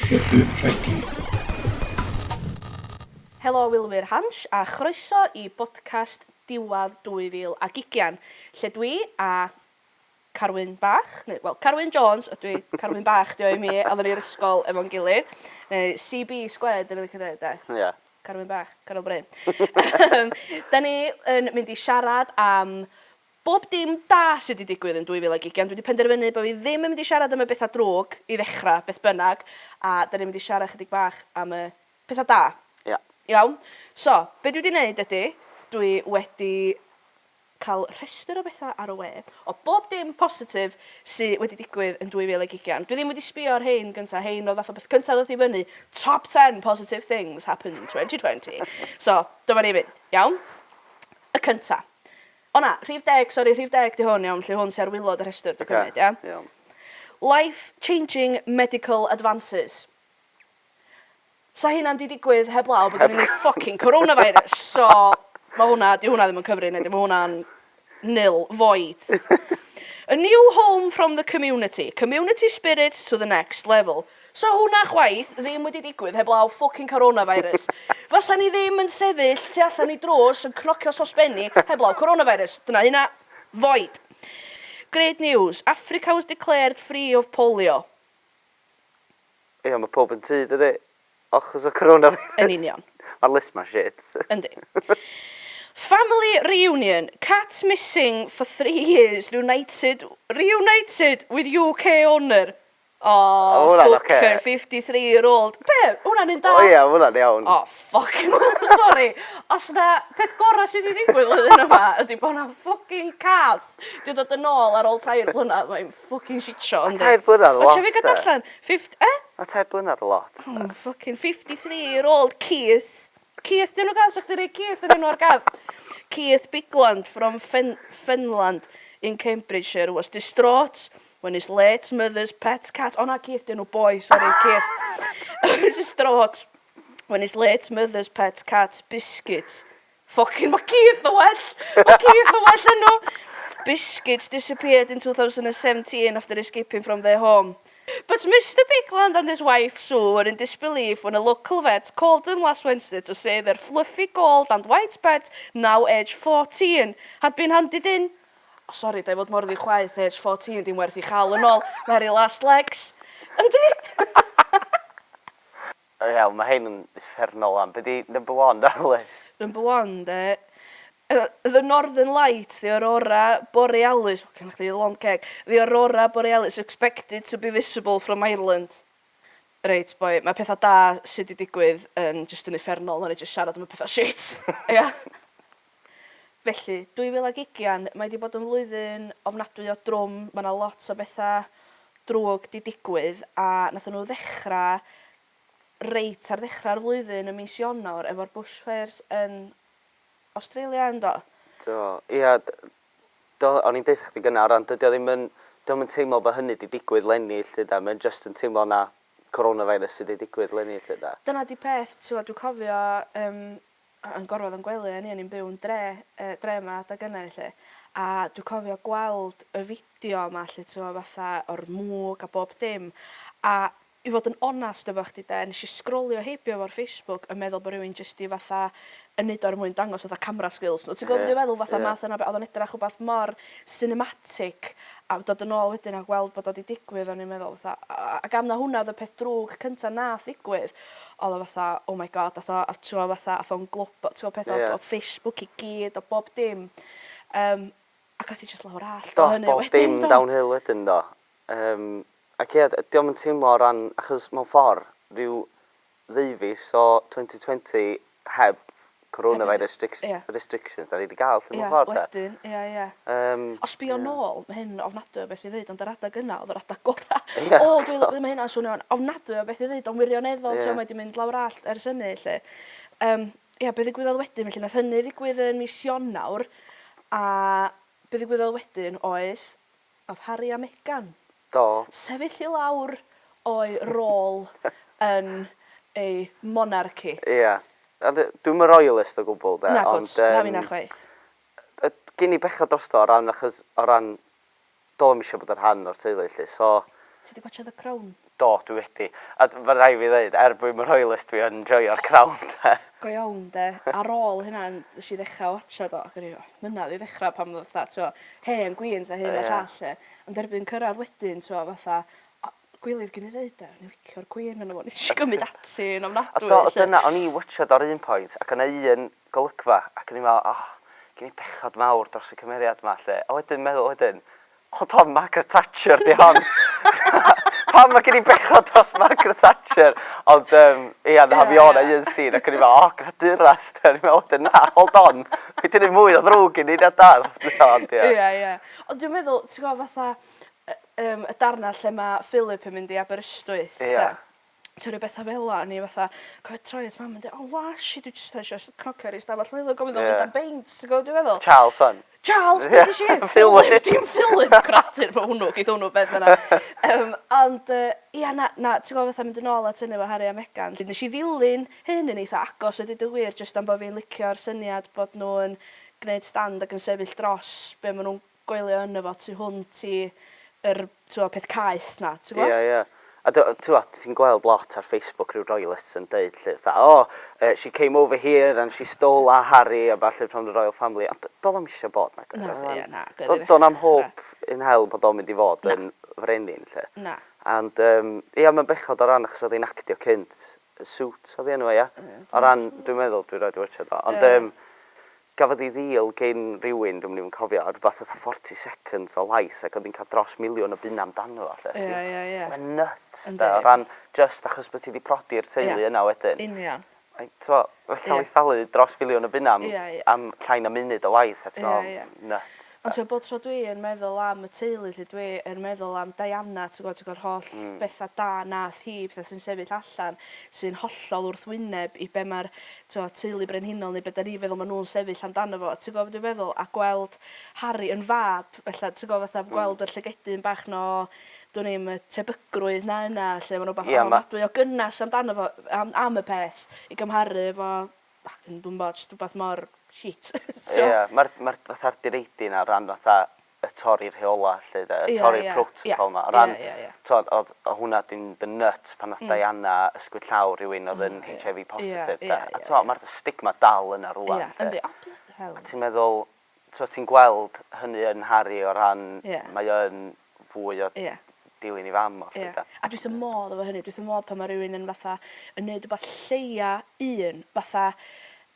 Rhybudd Rhegi. Helo wylwyr Hansh a chroeso i bodcast diwedd 2020 lle dwi a Carwyn Bach, neu wel Carwyn Jones ydw i, Carwyn Bach 'di o i mi, oedden ni'r ysgol efo'n gilydd, neu CB squared 'dan ni'n licio deud de? Ia. Carwyn Bach, Caryl Bryn. Da ni yn mynd i siarad am bob dim da sydd 'di digwydd yn 2020. Dwi 'di penderfynu bod fi ddim yn mynd i siarad am y bethau drwg i ddechrau, beth bynnag, a 'dan ni'n mynd i siarad chydig bach am y pethau da. Ia. Iawn? So, be dwi 'di wneud ydy, dwi wedi cael rhestr o bethau ar y we o bob dim positif sy wedi digwydd yn 2020. Dwi ddim wedi sbio ar rhein gynta, rhein oedd fatha beth cyntaf ddoth i fyny, top 10 positive things happened in 2020. So, dyma ni'n mynd, iawn? Y cynta. O na, rhif deg, sori, rhif deg di hwn, iawn, lle hwn sy ar waelod y rhestr, dwi'n cymryd, ia? Iawn. Life-changing medical advances. Sa hynna 'm 'di digwydd heblaw bod gynnon ni fucking coronavirus so ma' hwnna, 'di hwnna ddim yn cyfri nadi, ma' hwnna'n nil, void. A new home from the community, community spirit to the next level. Sa hwnna chwaith ddim wedi digwydd heblaw fucking coronavirus. Fasa ni ddim yn sefyll tu allan i drws yn cnocio sosbenni heblaw coronavirus. Dyna hynna, void. Great news, Africa was declared free of polio. Ia, mae pawb yn tŷ, dydi? Achos o coronavirus. Yn union. Mae'r list 'ma'n shit. Yndi. Family reunion, cat missing for 3 years reunited, reunited with UK owner. Oh, hwnna'n fucker, ocê. 53 year old. Be? Hwnna'n un da? O ia, ma' hwnna'n iawn. Oh, fucking hell, sorry. Os na peth gorau sydd wedi digwydd flwyddyn yma ydy bod 'na fucking cath 'di dod yn ôl ar ôl 3 blynedd. Mae'n fucking shit show, yndi? 3 blynedd lot, O, ti'n fi de. allan? 50, eh? Ma' 3 blynedd lot. Oh, fucking 53 year old Keith. Keith, dyn nhw gael, sa'ch chdi rhoi Keith yn enw ar gath? Keith Bigland from Fenland in Cambridgeshire was distraught when his late mother's pet cat... O na, Keith, dyn nhw boi, sorry, Keith. Was distraught when his late mother's pet cat, Biscuit. Fucking, mae Keith yn well! Mae Keith yn well enw! Biscuit disappeared in 2017 after escaping from their home. But Mr Bigland and his wife Sue were in disbelief when a local vet called them last Wednesday to say their fluffy gold and white pet, now aged 14, had been handed in. Oh, sorry, da i fod mor ddi-chwaeth, age 14, dim werth i chael yn ôl. Mae ar ei last legs. Yndi? O iawn, mae hein yn uffernol wan. Be di number one ar y list? Number one, de. The Northern Lights, the Aurora Borealis, oh, gennych chdi lond ceg. The Aurora Borealis expected to be visible from Ireland. Reit, boi, mae pethau da sydd wedi digwydd yn just yn uffernol, nawn ni just siarad am y pethau shit. Ia. Felly, 2020, mae wedi bod yn flwyddyn ofnadwy o drwm, mae yna lot o bethau drwg 'di digwydd, a nathon nhw ddechrau reit ar ddechrau'r flwyddyn ym mis Ionawr efo'r bushfires yn Australia, yndo? Do, ia, do, o'n i'n deutha chdi gynna o ran, dydy o ddim yn, dio'm yn teimlo bod hynny 'di digwydd leni 'lly de, mae'n jyst yn teimlo na coronavirus sy 'di digwydd leni 'lly de. Dyna 'di peth, t'mod, dwi'n cofio yym yn gorwedd yn gwely o'n i, o'n i'n byw yn dre, yy dre 'ma adeg yna 'lly, a dwi'n cofio gweld y fideo 'ma 'lly t'mo' fatha o'r mwg a bob dim, a i fod yn onast efo chdi de, nes i sgrolio heibio fo ar Facebook yn meddwl bod rhywun jyst 'di fatha yn neud o er mwyn dangos fatha camera skills nhw. Ti'n gwybod be dwi'n feddwl? Fatha math yna o beth. Oedd o'n edrych wbath mor cinematic a dod yn ôl wedyn a gweld bod o 'di digwydd o'n i'n meddwl fatha ac am na hwnna oedd y peth drwg cynta nath ddigwydd oedd o fatha oh my God ath o a t'mo' fatha ath o'n global ti'n gwybod peth o Facebook i gyd o bob dim ac ath hi jyst lawr allt o hynny wedyn do? Doth bob dim downhill wedyn do? Ac ie, dio'm yn teimlo o ran, achos mewn ffordd, rhyw ddeufis o 2020 heb coronavirus restrictions da ni 'di gael 'lly mewn ffordd de. Ia, wedyn, ia, ia. O sbio nôl, mae hyn yn ofnadwy o beth i ddeud, ond yr adeg yna oedd yr adeg gorau. O, dwi, mae hynna'n swnio'n ofnadwy o beth i ddeud, ond wirioneddol, yeah. Mae 'di mynd lawr allt ers hynny, 'lly. Ia, be ddigwyddodd wedyn, felly nath hynny ddigwydd yn mis Ionawr, a be ddigwyddodd wedyn oedd, Oedd Harry a Meghan. Do. Sefyll i lawr o'i rôl yn ei monarchy. Ia. A dwi'm yn royalist o gwbl de, ond... Nagwt, na finna chwaith. Gin i bechod drosto o ran achos o ran do'dd o'm isio bod yn rhan o'r teulu 'lly, so... Ti 'di gwatsiad The Crown? Do, dwi wedi. A ma' rhai' fi ddeud, er bo' fi'm yn royalist, dwi yn joio'r crown 'de. Go iawn 'de. Ar ôl hynna nesh i ddechra watsiad o ac o'n i o mynadd i ddechra pan odd fatha t'o' hen queens a hyn a llall 'lly. Ond erbyn cyrradd wedyn t'o' fatha o gwilydd gin i ddeud 'de o'n i licio'r queen yno fo nesh i gymryd ati yn ofnadwy A do, 'lly. dyna, o'n i watsiad ar un point ac o' 'na un golygfa ac o'n i'n meddwl o gin i bechod mawr dros y cymeriad 'ma 'lly. A wedyn meddwl wedyn Hold on, Margaret Thatcher 'di hon. Pam mae gen i bechod dros Margaret Thatcher? Ond, ia, na, mi o'n un scene ac o'n i'n meddwl, o, graduras, de. O'n i'n meddwl, wedyn, na, hold on, mae 'di neud mwy o ddrwg i ni na da. Ond, ia. Ia, ia. Ond dwi'n meddwl, ti'n gwybod, fatha, y darnau lle mae Philip yn mynd i Aberystwyth, de. Ti'n rhoi bethau fel 'a, o'n i fatha, cofio troi at mam yn dweud, oh wash, dwi jyst fatha eisiau cnocio ar ei stafell wely, gofyn iddo fynd am beint, ti'n gwybod dwi'n feddwl? Charles wan. Charles, be di si? Philip, dim Philip, cradur mae hwnnw, geith hwnnw beth yna. Ond, ia, na, na, ti'n gwybod fatha mynd yn ôl at hynny efo Harry a Meghan, nes i ddilyn hyn yn eitha agos a deud y gwir, jyst am bod fi'n licio'r syniad bod nhw'n gwneud stand ac yn sefyll dros be maen nhw'n gwylio yno fo tu hwnt i yr t'mo' peth caeth 'na, ti gwbo? Ie, ie. A t'mo' ti'n gweld lot ar Facebook rhyw royalists yn deud 'lly fatha oh she came over here and she stole our Harry a ballu from the royal family ond do'dd o'm isio bod nag oedd? Na, ie, na. Do' na'm hope in hell bod o'n mynd i fod yn frenin 'lly. Na. And yym ia ma'n bechod o ran achos o'dd hi'n actio cynt, Suits o'dd 'i enw fo ia? O ran dwi'n meddwl dwi roid 'di watsiad o ond yym Gafodd ei ddil gin rywun, dwi'm yn even cofio, rwbath fatha 40 seconds o lais ac oedd hi'n cael dros miliwn o bunna amdano fo 'lly. Ie, ie, ie. Mae'n nuts de, o ran jyst achos bod ti 'di prodi'r teulu yna wedyn. Union. Like, t'mo', mae'n cael ei thalu dros filiwn o bunna am, am llai na munud o waith a ti'n meddwl, nuts. Ond t'mo' bob tro dwi yn meddwl am y teulu 'lly dwi yn meddwl am Diana t'gwod t'gwod holl betha da nath hi petha sy'n sefyll allan sy'n hollol wrthwyneb i be' ma'r t'mo' teulu brenhinol neu be' 'dan ni feddwl ma' nw'n sefyll amdano fo ti'n gwbo be' dwi feddwl? A gweld Harry yn fab ella ti'n gwbo fatha gweld yr llygedyn bach 'na o dwn i'm y tebygrwydd 'na yna lle ma' 'na wbath ofnadwy o gynnas amdano fo am am y peth i gymharu efo fucking dwi'm 'bo jyst wbath mor shit t'mo'? Ie ma'r ma'r fatha'r direidi 'na o ran fatha y torri rheola 'lly 'de, y torri'r protocol 'ma. O ran, t'mod, o'dd o' hwnna 'di mynd yn nyts pan nath Diana ysgwyd llaw rhywun o'dd yn HIV positive 'de. A t'mo' ma'r stigma dal yna rŵan 'lly. Yndi, o bloody hell. A ti'n meddwl, t'mo' ti'n gweld hynny yn Harry o ran mae o yn fwy o dilyn 'i fam o 'lly 'de. A dwi wrth 'y modd efo hynny, dwi wrth 'y modd pan ma' rywun yn fatha yn neud wbath lleia un fatha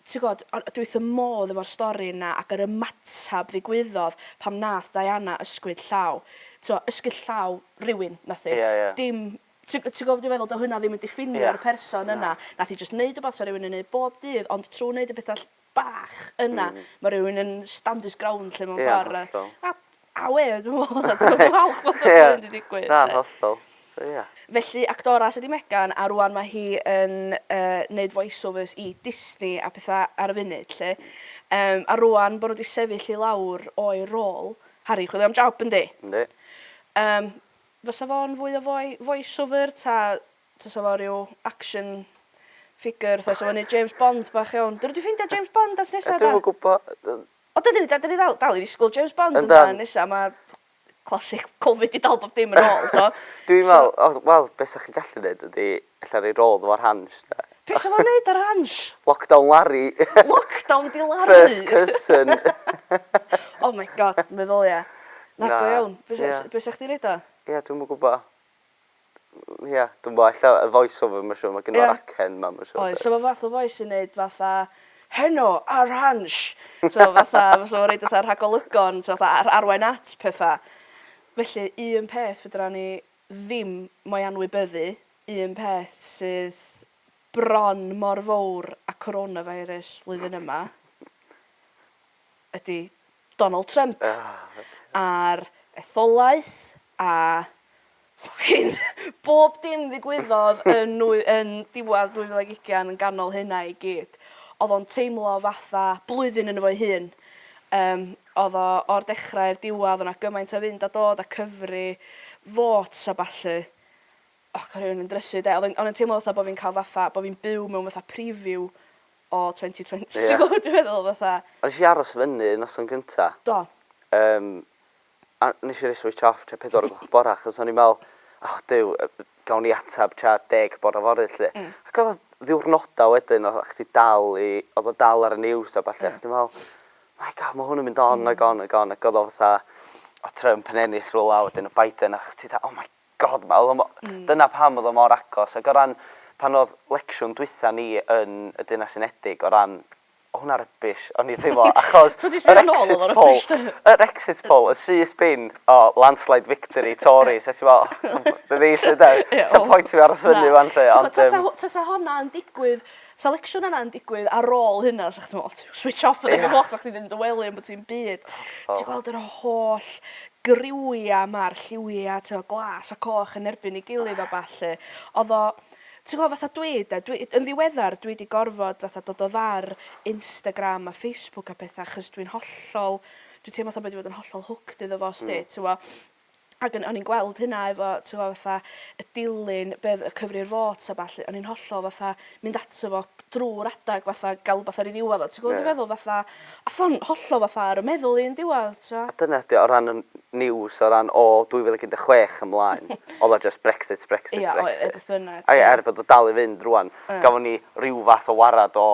Ti'n gwybod, dwi wrth 'y modd efo'r stori yna ac yr ymateb ddigwyddodd pam nath Diana ysgwyd llaw. T'mo', ysgwyd llaw rywun nath hi. Ie, ie. Dim... Ti ti'n gwybod be dwi'n feddwl? Dyw hynna ddim yn diffinio'r person yna. Nath hi jyst neud wbath 'sa rywun yn neud bob dydd, ond trwy neud y petha bach yna, ma' rywun yn stand his ground 'lly mewn ffordd. Ie, hollol. A a we, dwi'n meddwl, fatha, ti'n gwbod, dwi'n falch bod o 'di digwydd. Na, hollol. So ia. Felly actoras ydi Megan a rŵan mae hi yn yy neud voice-overs i Disney a petha ar y funud 'lly. Yym a rŵan bo' nhw 'di sefyll i lawr o'i rôl, Harry chwilio am job yndi? Yndi. Yym fysa fo'n fwy o foi voice-over ta tasa fo ryw action figure fatha sa fo'n neud James Bond bach iawn. 'Dyn nhw 'di ffeindio James Bond ers nesa ta? Dwi'm yn gwbo. O dydyn ni dydyn ni dal dal i ddisgwyl James Bond yndan nesa ma' classic Covid 'di dal bob dim yn ôl do? Dwi'n me'wl o wel be' 'sach chi gallu neud ydi ella roi rôl iddo fo ar Hansh 'de. Be' sa fo'n neud ar Hansh? Lockdown Larry. Lockdown 'di Larry? First cousin. Oh my God meddylia. Na go iawn. Be' sa be' sa chdi roid o? Ie dwi'm yn gwbo. Ie dwi'm bo ella y voice over ma' siŵr ma' gynno fo'r acen 'ma ma' siŵr. Oes so ma' fath o foi sy'n neud fatha heno ar Hansh t'mo' fatha fysa fo'n roid fatha rhagolygon t'mo' fatha arwain at petha. Felly un peth fedra ni ddim mo'i anwybyddu, un peth sydd bron mor fowr a coronavirus flwyddyn yma ydi Donald Trump a'r etholaeth a ffycin bob dim ddigwyddodd yn nwy yn diwadd 2020 yn ganol hynna i gyd. Odd o'n teimlo fatha blwyddyn yno fo'i hun. Yym odd o o'r dechra i'r diwadd o' 'na gymaint o fynd a dod a cyfri votes a ballu. Och ma' rhywun yn drysu 'de. Odd o'n o'n i'n teimlo fatha bo' fi'n ca'l fatha bo' fi'n byw mewn fatha preview o 2020. Ti'n gwybod be dwi'n feddwl fatha... Ond nes i aros fyny y noson gynta. Do. Yym a nes i roi switch off tua pedwar o'r gloch bora achos o'n i'n meddwl, oh Duw, gawn ni atab tua 10 bore fory 'lly. Ac oedd o ddiwrnodau wedyn oedd chdi dal i, oedd o dal ar y news a ballu, a chdi'n meddwl, my God, mae hwn yn mynd on ag on ag on, ac oedd o fatha, o Trump yn ennill rhywle, a wedyn o Biden, a chdi fatha, oh my God, ma, oedd o mo-... Dyna pam oedd o mor agos, ac o ran pan oedd lecsiwn dwytha ni yn y Deyrnas Unedig o ran o' hwnna rybish o'n i'n teimlo achos yr exit poll yr exit poll yn syth bin o landslide victory Tories a ti'n meddwl oh dyna ni 'lly de? Sa'm point i fi aros fyny fan 'lly ond yym... Tasa honna yn digwydd 'sa lecsiwn yna yn digwydd ar ôl hynna 'sa chdi'n meddwl switch off yn y gloch 'sa chdi ddim dy wely am bod ti'n byd. Ti'n gweld yr holl griwia 'ma'r lliwia t'o' glas a coch yn erbyn ei gilydd a ballu. O'dd o Ti'n gwybod fatha dwi de, dwi yn ddiweddar dwi 'di gorfod fatha dod o ddar Instagram a Facebook a petha achos dwi'n hollol, dwi'n teimlo fatha bod 'di bod yn hollol hooked iddo fo 'sti, t'mo'. Ac yn o'n i'n gweld hynna efo t'mo' fatha y dilyn be' o'dd y cyfri'r votes a ballu, o'n i'n hollol fatha mynd ato fo drw'r adag fatha ga'l wbath ar ei ddiwadd o, ti'n gwbo be' dwi feddwl fatha ath o'n hollol fatha ar 'y meddwl i yn diwadd t'mo'? A dyna ydi o ran y news o ran o 2016 ymlaen o'dd o just Brexit Brexit Ia Brexit. Oedd beth bynnag. A ia er bod o dal i fynd rŵan gafon ni ryw fath o warad o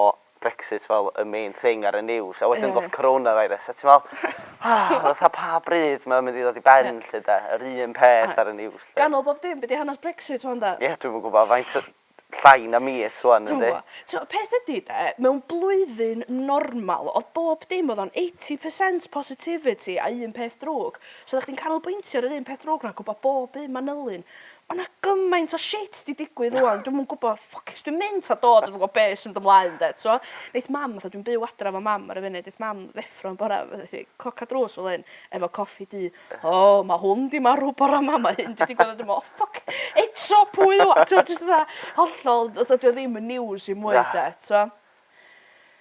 Brexit fel y main thing ar y news a wedyn ddoth coronavirus a ti'n me'wl fatha pa bryd mae o'n mynd i ddod i ben 'lly de? Yr un peth ar y news 'lly. Ganol bob dim be' 'di hanes Brexit ŵan de? Ia dwi'm yn gwbo faint o llai na mis ŵan yndi? Dwi'm yn gwbo. T'mo' y peth ydi de, mewn blwyddyn normal o'dd bob dim o'dd o'n 80% positivity a un peth drwg. So oddach chdi'n canolbwyntio ar yr un peth drwg 'na, gwbo bob un manylyn. O' 'na gymaint o shit 'di digwydd ŵan dwi'm yn gwbo ffwc dwi'n mynd a dod dwi'm yn gwbo be' sy'n mynd ymlaen 'de t'mo'? Neith mam fatha dwi'n byw adra efo mam ar y funud neith mam ddeffro'n bora fatha cloc a drws fel 'yn efo coffi du O ma' hwn 'di marw bora 'ma ma' hyn 'di digwydd a dwi me'wl o ffwc eto pwy yw o? T'mo' jyst fatha hollol fatha 'di o ddim yn news i mwy 'de t'mo'?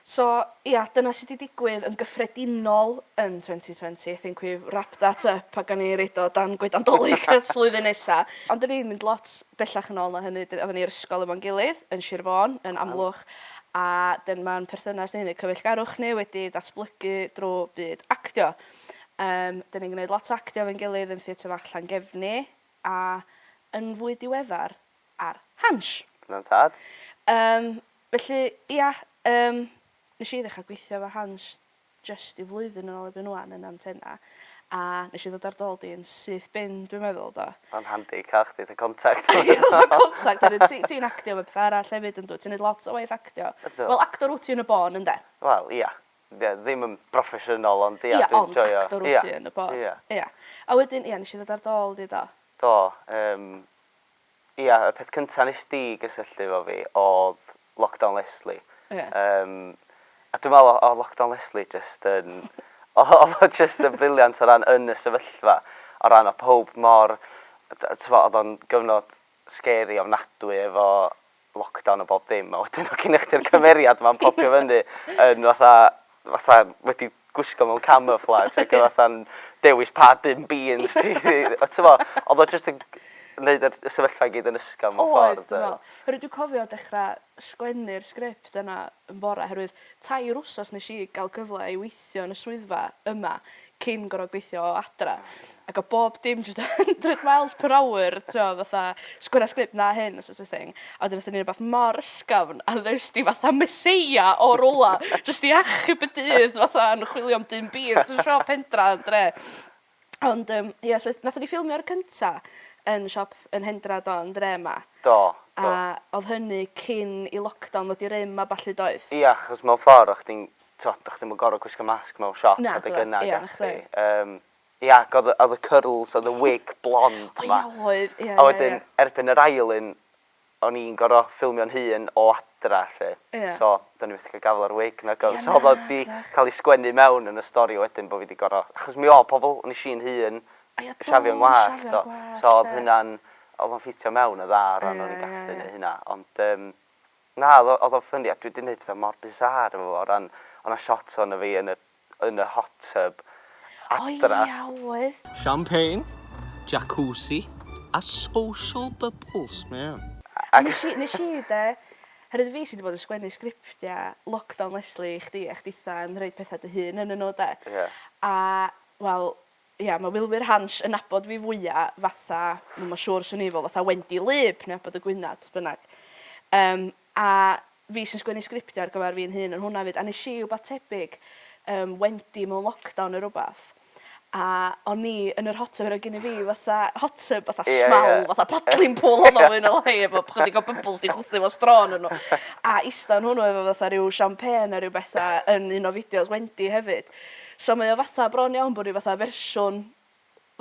So ia dyna sy 'di digwydd yn gyffredinol yn 2020 I think we've wrapped that up a gawn ni roid o dan goedan 'Dolig ers flwyddyn nesa. Ond 'dyn ni'n mynd lot bellach yn ôl na hynny 'dyn odden ni i'r ysgol efo'n gilydd yn Shir Fôn yn Amlwch a 'dyn ma'n perthynas ni neu cyfeillgarwch ni wedi datblygu drw byd actio. Yym, 'dyn ni'n gwneud lot o actio efo'n gilydd yn Theatr Fach Llangefni a yn fwy diweddar ar Hansh. Dyna'n tad. Yym, felly, ia, yym, nes i ddechrau gweithio efo Hansh jyst i flwyddyn yn ôl erbyn ŵan yn Antenna a nes i ddod ar dy ôl di yn syth bin dwi'n meddwl do? Ma'n handi cael chdi fatha contact. Ia fatha contact a ti ti'n actio efo petha arall hefyd yndwt? Ti'n neud lot o waith actio. Ydw. Wel actor wt ti yn y bôn ynde? Wel ia. Ie, ddim yn broffesiynol ond ia, Ia, dwi'n ond joio. actor wyt ti yn y bôn. Ia. Ia. A wedyn, ia, nes i ddod ar dy ôl di do? Do, yym, ia, y peth cynta nes di gysylltu efo fi o'dd Lockdown Lesley. Ia. Yym, a dwi'n meddwl o' Lockdown Lesley jyst yn, o'dd o jyst yn brilliant o ran yn y sefyllfa, o ran o' powb mor, t'mo' o'dd o'n gyfnod scary ofnadwy efo lockdown a bob dim a wedyn o' gennych chdi'r cymeriad 'ma'n popio fyny yn fatha fatha wedi gwisgo mewn camouflage ac yn fatha'n dewis pa dim beans ti a t'mo' o'dd o jyst yn neud yr y sefyllfa i gyd yn ysgafn mewn ffordd. Oedd dwi me'wl. Oherwydd dwi'n cofio dechra sgwennu'r sgript yna yn bora oherwydd tair wsos nes i ga'l cyfle i weithio yn y swyddfa yma cyn gor'o' gweithio o adra ac o' bob dim jyst 100 miles per hour t'mo' fatha sgwenna sgript 'na hyn a sort of thing. A wedyn nathon ni rwbath mor ysgafn a ddes di fatha meseia o rwla jyst i achub y dydd fatha yn chwilio am dyn beans yn siop Hendra yn dre. Ond yym ia so nathon ni ffilmio'r cynta yn siop yn Hendra do yn dre 'ma. Do, do. A odd hynny cyn i lockdown ddod i rym a ballu doedd? Ia achos mewn ffor o' chdi'n t'od dych chdi'm yn gor'o' gwisgo masg mewn siop adeg yna Ia 'na chdi. Yym ia ag o'dd y o'dd y cyrls o'dd y wig blond 'ma. O ia oedd ia ia ia. A wedyn erbyn yr ail un o'n i'n gor'o' ffilmio'n hun o adra 'lly. Ia. So do'n i methu ca'l gafel ar wig nag o'dd? Ia So o'dd o 'di na ca'l 'i sgwennu mewn yn y stori wedyn bo' fi 'di gor'o' achos mi o' pobol nesh i'n hun O ia do siafio'n ngwallt siafio'r do. gwallt So o'dd ie. hynna'n o'dd o'n ffitio mewn yn dda o ran o'n i'n gallu neu' hynna ond yym Na, oedd o oedd o'n ffyni a dwi 'di neud petha mor bizarre efo fo o ran o' 'na shot ohono fi yn y yn y hot tub adra. O ia oedd. Champagne, jacuzzi a social bubbles, ie. A nes i nes i 'de oherwydd fi sy 'di bod yn sgwennu sgriptia Lockdown Lesley i chdi a chditha yn rhoid petha dy hun ynyn nhw 'de. Ie. A wel Ia, mae wylwyr Hansh yn nabod fi fwya fatha, wel mae'n siŵr 'swn i fel fatha Wendy Lyb neu Abad y Gwynab, beth bynnag. Yym, a fi sy'n sgwennu sgriptiau ar gyfer fi'n hun yn hwnna 'fyd, a nes i wbath tebyg, Wendy mewn lockdown neu rwbath, a o'n i yn yr hot tub, oedd genna fi fatha hot tub fatha small, fatha paddling pool oedd o fwy neu lai efo chydig o bubbles 'di chwythu efo straw ynddyn nhw, a ista yn hwnnw efo fatha ryw champagne a ryw betha yn un o fideos Wendy hefyd. So mae o fatha bron iawn bod ryw fatha fersiwn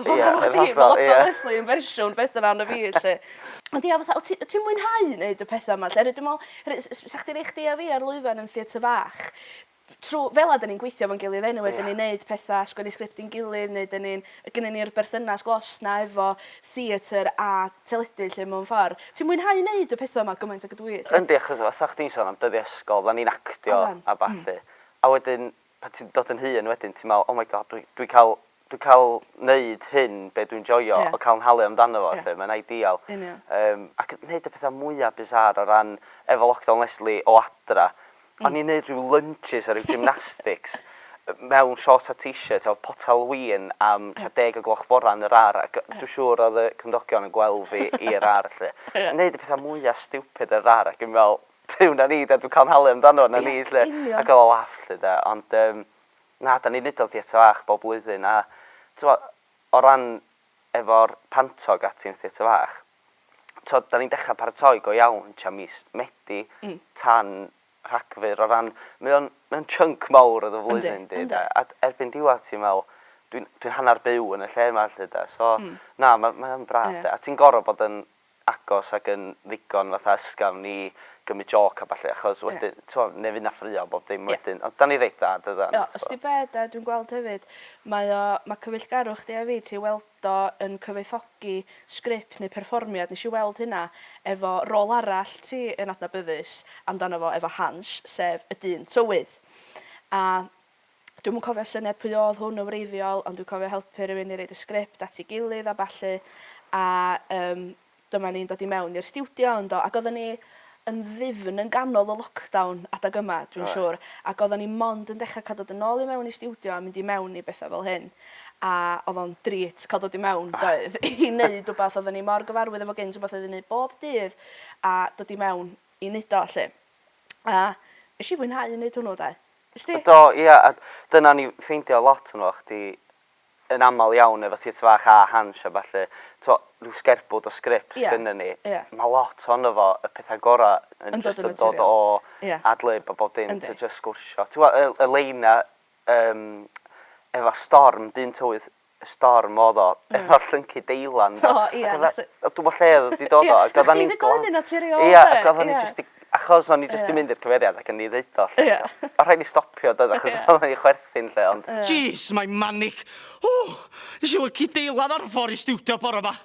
fatha bo' chdi ma' Lockdown Lesley yn fersiwn petha 'na ona fi 'lly. Ond ia fatha wt ti wt ti'n mwynhau neud y petha 'ma 'lly? Oherwydd dwi me'wl oherwydd 'sa chdi rei chdi a fi ar lwyfan yn theatr fach trw fela 'dan ni'n gweithio efo'n gilydd eniwe 'dan ni'n neud petha sgwennu sgript i'n gilydd neu 'dan ni'n gynnyn ni'r berthynas glos 'na efo theatr a teledu 'lly mewn ffor. Ti'n mwynhau neud y petha 'ma gymaint ag ydw i 'lly? Yndi achos fatha chdi'n sôn am dyddia ysgol 'dda ni'n actio a ballu a wedyn pan ti'n dod yn hŷn wedyn ti'n meddwl oh my god dwi dwi cael dwi cael neud hyn be dwi'n joio a cael nhalu amdano fo 'lly mae'n ideal. Union. Yym ac neud y pethau mwya bizarre o ran efo Lockdown Lesley o adra o'n i'n neud rhyw lunges a rhyw gymnastics mewn shorts a t-shirt efo potel win am tua deg o gloch bora yn yr ar ac dwi'n siŵr oedd y cymdogion yn gweld fi i'r ar 'lly. Neud y pethau mwya stupid yn yr ar ac yn meddwl Duw, 'na ni de, dwi'n cael nhalu amdano, 'na ni 'lly. Union. Ac oedd o'n laff 'lly de, ond yym na, 'dan ni'n neud o'n theatr fach bob blwyddyn a t'mo' o ran efo'r panto ag ati yn theatr fach, t'od 'dan ni'n dechra paratoi go iawn tua mis Medi tan Rhagfyr o ran, mae o'n mae o'n chunk mawr o dy flwyddyn di de, a erbyn diwadd ti'n me'wl dwi'n dwi'n hannar byw yn y lle 'ma 'lly de, so na, ma' mae o'n braf de, a ti'n gor'o' bod yn agos ac yn ddigon fatha ysgafn i gymryd jôc a ballu achos wedyn t'mo' neu fydd 'na ffraeo a bob dim wedyn ond 'dan ni reit dda dydan? Ie, os 'di be' 'de dwi'n gweld hefyd mae o ma' cyfeillgarwch chdi a fi ti weld o yn cyfoethogi sgript neu perfformiad nesh i weld hynna efo rôl arall ti yn adnabyddus amdano fo efo Hansh sef y dyn tywydd a Dwi'm yn cofio syniad pwy o'dd hwn yn wreiddiol ond dwi'n cofio helpu rhywun i roid y sgript at ei gilydd a ballu a yym dyma ni'n dod i mewn i'r stiwdio yndo ac oedden ni yn ddyfn yn ganol y lockdown adag yma dwi'n siŵr ac oedden ni mond yn dechrau cael dod yn ôl i mewn i stiwdio a mynd i mewn i bethau fel hyn a oedd o'n drît cael dod i mewn doedd i wneud wbath oedden ni mor gyfarwydd efo gynt wbath oedden ni'n neud bob dydd a dod i mewn i neud o 'lly a nes i fwynhau neud hwnnw de. Wsti? Do, ia, a dyna o'n i'n ffeindio lot ohono fo, chdi yn aml iawn efo Theatr Fach a Hansh a ballu, t'mo', rhyw sgerbwd o sgripts gynnon ni. Ma' lot ohono fo, y petha gora' yn jyst yn dod o ad-lib a bob dim, t'o' jyst sgwrsio. T'mo' y y lein 'na yym efo storm, dyn tywydd y storm o'dd o efo'r llyncu deilan 'de. O ia. Ac o'dd o dwi'm bo lle o'dd o 'di dod o ac oddan ni'n Chdi ddeud hynny naturiol 'de. Ia ac oddan ni jyst 'di achos o'n i jyst 'di mynd i'r cyfeiriad ac o'n i ddeud o 'lly. Ia. O' rhaid ni stopio doedd achos oddan ni'n chwerthin 'lly ond... Jeez mae'n manic! Ww! Nes i lyncu deilan ar y ffor i stiwdio bore 'ma.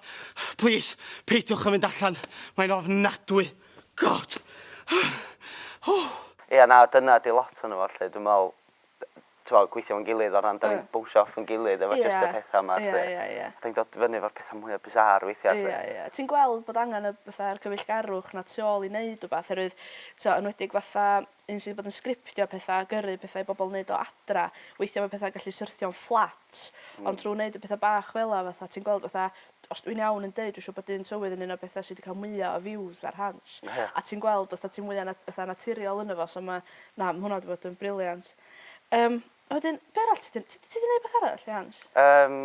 Plîs, peidiwch â mynd allan, mae'n ofnadwy. God! Ww! Ia na dyna 'di lot ono fo 'lly dwi'n me'wl t'mo' gweithio efo'n gilydd o ran 'dan ni'n bownsio off 'yn gilydd efo jyst y petha 'ma 'lly. Ie ie ie. A 'dan ni'n dod fyny efo'r petha mwya bizarre weithia' 'lly. Ie ie. Ti'n gweld bod angen y fatha'r cyfeillgarwch 'na tu ôl i neud wbath oherwydd t'o' enwedig fatha un sy 'di bod yn sgriptio petha a gyrru petha i bobol neud o adra weithia' ma' petha'n gallu syrthio'n fflat ond trw neud y petha bach fela fatha ti'n gweld fatha os dwi'n iawn yn deud dwi siŵr bod Dyn Tywydd yn un o'r petha sy 'di ca'l mwya o views ar Hansh. A ti'n gweld fatha ti'n mwya na- fatha naturiol yno fo so ma' na ma' hwnna 'di bod yn brilliant. Yym, a wedyn, be arall ti 'di... Ti ti 'di neud wbath arall i Hansh? Yym,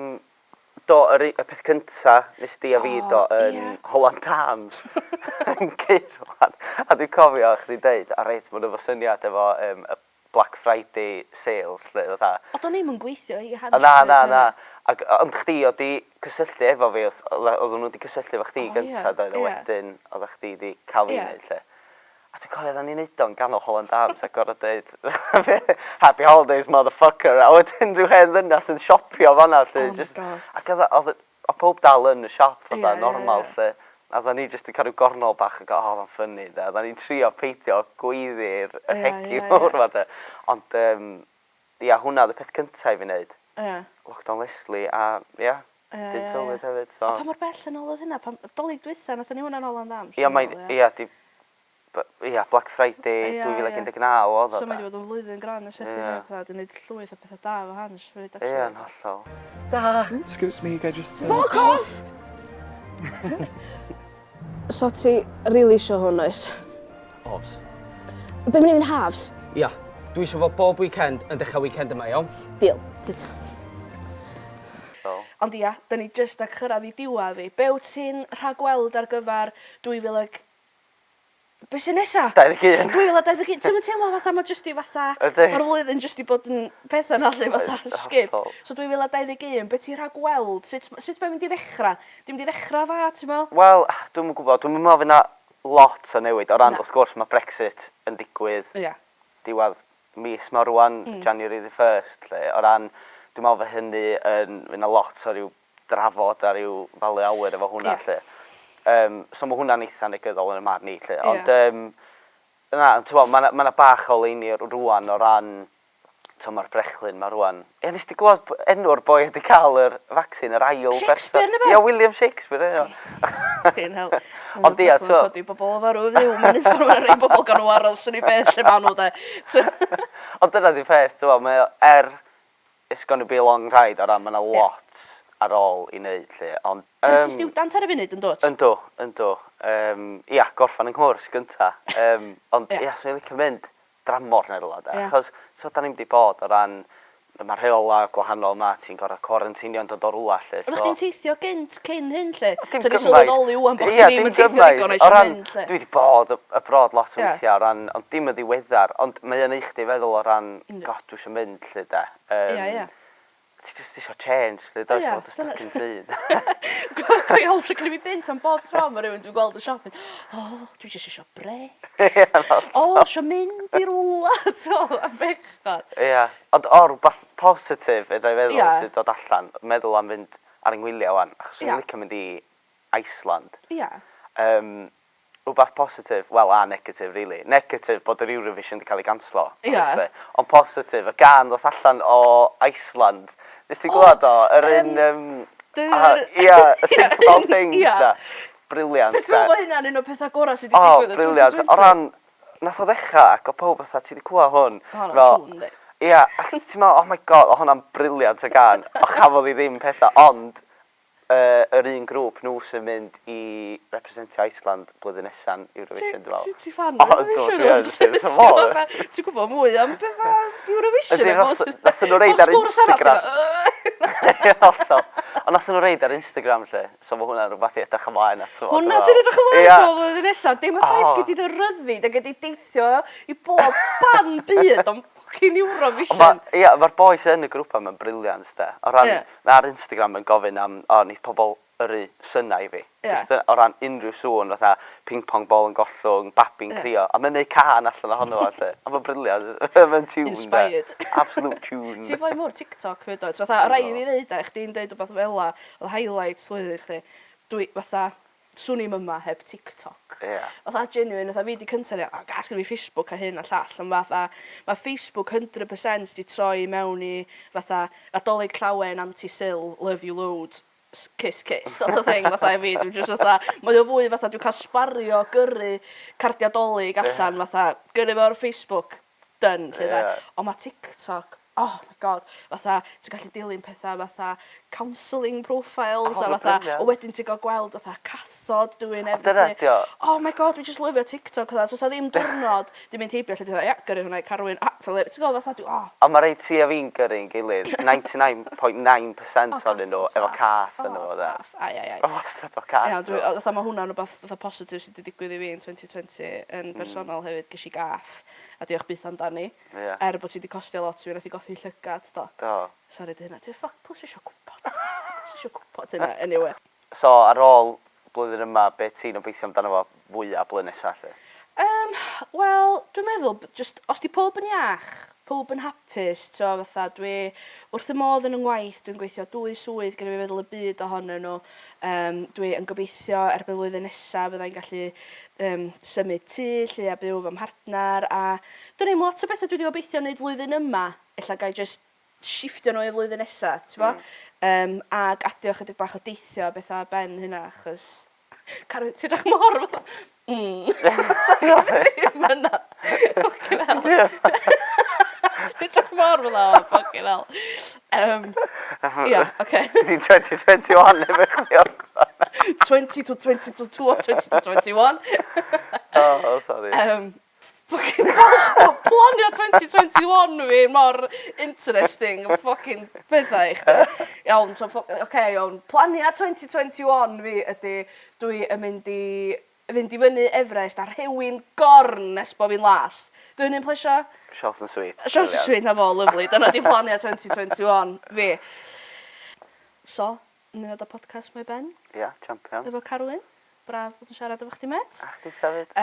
do, yr u- y peth cynta nes di a fi do yn Holland Arms yn Gaerwan, a dwi'n cofio chdi'n deud, o reit, ma' nhw efo syniad efo yym y Black Friday sales 'lly, fatha. O, do'n i'm yn gweithio i Hansh Na, na, na. Ac, ond chdi oedd 'di cysylltu efo fi, oedden nhw 'di cysylltu efo chdi gynta doedd, a wedyn oeddach chdi 'di cael fi wneud 'lly. A dwi'n cofio oeddan ni'n neud o'n ganol Holland Arms a gorfod deud Happy holidays motherfucker a wedyn rhyw hen ddynas yn siopio fan'na 'lly jyst... Oh my God. Ac oedd oedd oedd pawb dal yn y siop fatha normal 'lly a oeddan ni jyst yn cael rhyw gornel bach yn go oh oedd o'n ffyni de. Oeddan ni'n trio peidio gweiddi'r y rhegi mawr 'ma de. Ond yym ia hwnna oedd y peth cynta i fi neud. Lockdown Lesley a ia Dyn tywydd hefyd so. A pa mor bell yn ôl oedd hynna? Pan, Dolig dwytha nathon ni hwnna yn Holland Arms? Ia mae'n ia di Ia, Black Friday 2019 oedd o. So mae wedi bod yn flwyddyn gron ers chdi yeah. pethau, dwi'n gwneud llwyth o pethau da efo Hans fyd, actually. Ie, yn hollol. Da! Excuse me, I just... Fuck off! So ti rili isio hwn, oes? Ofs. Be mae'n mynd halves? Ia. Dwi eisiau fod bob weekend yn dechrau weekend yma, iawn? Deal. Tyd. Ond ia, da ni jyst a cyrraedd i diwedd fi. Be wyt ti'n rhagweld ar gyfer 2000 ag... Be sy'n nesa? 21. 2021. Ti'n mynd teimlo fatha mae jyst i fatha... Ydy. Mae'r flwyddyn jyst i bod yn pethau na lle fatha skip. So 2021, be ti'n rhagweld? Sut, sut mae'n mynd i ddechrau? Di mynd i ddechrau dda, ti'n meddwl? Wel, dwi'm yn gwybod. Dwi'm yn meddwl fydd 'na lot o newid o ran, Na. wrth gwrs, mae Brexit yn digwydd Ia. diwedd mis 'ma rŵan, January the first 'lly. O ran, dwi'n meddwl fydd hynny yn, fydd 'na lot o ryw drafod a ryw falu awyr efo hwnna 'lly. So ma' hwnna'n eitha negyddol yn 'y marn i 'lly. Ond yym na, t'mo' ma' 'na ma' 'na bach o oleuni rŵan o ran t'mo' ma'r brechlyn 'ma rŵan. Ie nes di glwad enw'r boi oedd 'di ca'l yr vaccine yr ail berson? Shakespeare ne' 'bath? Ie William Shakespeare ie. Fucking hell. Ond ia t'mo'... Codi bobol o farw i fyw mewn uffern ma' 'na rei bobol ga' nw aros yn 'u bedd lle ma' nw 'de. Ond dyna 'di'r peth t'mo' mae o er it's gonna be a long ride o ran ma' 'na lot ar ôl i neud 'lly ond yym... Ti'n stiwdant ar y funud yndwt? Yndw yndw yym ia gorffan 'y nghwrs gynta yym ond ia swn i'n licio mynd dramor neu rwla 'de achos t'od 'dan ni'm 'di bod o ran ma'r rheola gwahanol 'ma ti'n gor'o' cwarantinio yn dod o rwla 'lly so... Oddach chdi'n teithio gynt cyn hyn 'lly? Dim Ta 'di gymaint. sylweddoli ŵan bo' chdi ddim yn teithio ddigon a O isio ran mynd 'lly? dwi 'di bod abroad lot o weithia o ran ond dim yn ddiweddar ond mae o'n neu' chdi feddwl o ran God dwi isio mynd 'lly 'de. Yym. Ia ia. Ti jyst isio change 'lly does o dy stuck yn tŷ. Go iawn so gynna fi bunt am bob tro ma' rywun dwi'n gweld yn siop mynd o dwi jyst isio brêc. O isio mynd i rwla t'mo' a bechod. Ia ond o rwbath positif fedrai feddwl sydd dod allan meddwl am fynd ar 'y ngwylia ŵan achos swn i'n licio mynd i Iceland. Ia. Yym Rhywbeth positif, wel a negatif rili. Negatif bod yr Eurovision 'di cael ei ganslo, obviously. Ond positif, y gân ddoth allan o Iceland. Nes ti glywed o? Yr un yym... Ia, Think About Things 'de. Brilliant 'de. Ti'n meddwl bod hynna'n un o'r pethau gorau sydd 'di digwydd yn 2020? O, brilliant. O ran, nath o ddechrau ac oedd pawb fatha, ti 'di clywed hwn? O' hwnna'n tune yndi? Ia, ac ti'n meddwl, oh my God, o' hwnna'n brilliant o gân. O chafodd hi ddim pethau, ond yr un grŵp nhw sy'n mynd i representio Iceland blwyddyn nesa'n Eurovision dwi'n meddwl. Ti'n fan o Eurovision? O ydw, dwi yn. Wrth fy modd. Ti'n gwybod mwy am pethau Eurovision? Ydy, nathon nhw reid ar Instagram. Ie, hollol. Ond nathon nhw reid ar Instagram 'lly, so mae hwnna'n rhywbeth i edrych ymlaen ato fo. Hwnna ti'n edrych ymlaen ato fo flwyddyn nesa, dim y ffaith gei di dy ryddid a gei di deithio i bob ban byd ond Fucking Eurovision! Ond ma', ia, ma'r boi sy yn y grŵp yma'n brilliant de. O ran, mae ar Instagram yn gofyn am, o, neith pobl yrru synau i fi. Jyst o ran unrhyw sŵn, fatha ping pong ball yn gollwng, babi'n crio, a mae'n neud cân allan ohono fo 'lly. A ma'n brilliant. Mae'n tiwn de. Inspired. Absolute tune. Ti'n foi mor TikTok 'fyd dwyt? Fatha, o' rai' fi ddeud de, chdi'n deud wbath fela, o'dd highlights flwyddyn chdi, dwi fatha, Swn i'm yma heb TikTok. Ie. Fatha genuine fatha fi 'di cynta deu' o gas gynna fi Facebook a hyn a llall ond fatha ma' Facebook hundred percent 'di troi mewn i fatha Nadolig Llawen Anti Sil love you loads kiss kiss sort of thing fatha i fi dwi jyst fatha mae o fwy fatha dwi'n ca'l sbario gyrru cardia 'Dolig allan fatha gyrru fo ar Facebook done 'lly 'de. Ond ma' TikTok oh my God fatha ti'n gallu dilyn petha fatha counselling profiles a fatha a wedyn ti'n ga'l gweld fatha cathod doing everything. Dyna 'di o. Oh my God dwi jyst lyfio TikTok fatha do's 'a ddim diwrnod 'di mynd heibio lle dwi fatha ia gyrru hwnna i Carwyn a fel ti'n gwbo fatha dwi oh. Ond ma' rei ti a fi'n gyrru'n gilydd 99.9 percent ohonyn nhw efo cath ynddo fo 'de. O saff. Ai ai ai. Ma' wastad efo cath Ia dwi fatha ma' hwnna'n rwbath fatha positif sy 'di digwydd i fi yn 2020 yn bersonol hefyd gesh i gath a diolch byth amdani. Ie. Er bod hi 'di costio lot i fi nath hi golli llygad do. Do. Sori 'di hynna. Dwi ffyc pwy sy isio gwbod hynna? Pwy sy isio gwbod hynna eniwe. So ar ôl blwyddyn yma be ti'n obeithio amdano fo fwya blwyddyn nesa 'lly? Yym wel dwi'n meddwl jyst os 'di powb yn iach, powb yn hapus t'mo' fatha dwi wrth fy modd yn 'y ngwaith dwi'n gweithio dwy swydd gynna fi feddwl y byd ohonyn nhw yym dwi yn gobeithio erbyn flwyddyn nesa fyddai'n gallu yym symud tŷ 'lly a byw efo mhartnar a dwn i'm lot o betha dwi 'di gobeithio neud flwyddyn yma ella gai jyst shifftio nhw i flwyddyn nesa t'mo'? Yym ag adio chydig bach o deithio a betha ar ben hynna achos Carwyn ti'n edrych mor fatha... Ddim yna. Fucking hell. Ti'n edrych mor fel o, fucking hell. Ia, oce. Di 2021 efo chdi o'r 20 to 20 to 2 20 to 21. Oh, sorry. Fucking falch bod planio 2021 fi mor interesting fucking pethau i chdi. Iawn, so, oce, okay, iawn. Plania 2021 fi ydy dwi yn mynd i fynd i fyny Everest a rhewi'n gorn nes bo fi'n las. Dwi'n un plesio? Short and sweet. Short and sweet, na fo, lovely. Dyna di plania 2021 fi. So, ni ddod â podcast mae ben. Ia, yeah, champion. Efo Carwyn. Braf bod yn siarad efo chdi, met. A chdi hefyd.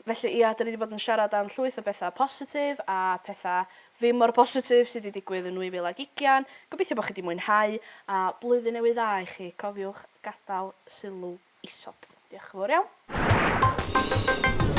Felly, ia, da ni wedi bod yn siarad am llwyth o bethau positif a pethau ddim mor positif sydd wedi digwydd yn 2020. Gobeithio bod chi wedi mwynhau a blwyddyn newydd dda i chi. Cofiwch gadael sylw isod. Diolch yn fawr iawn.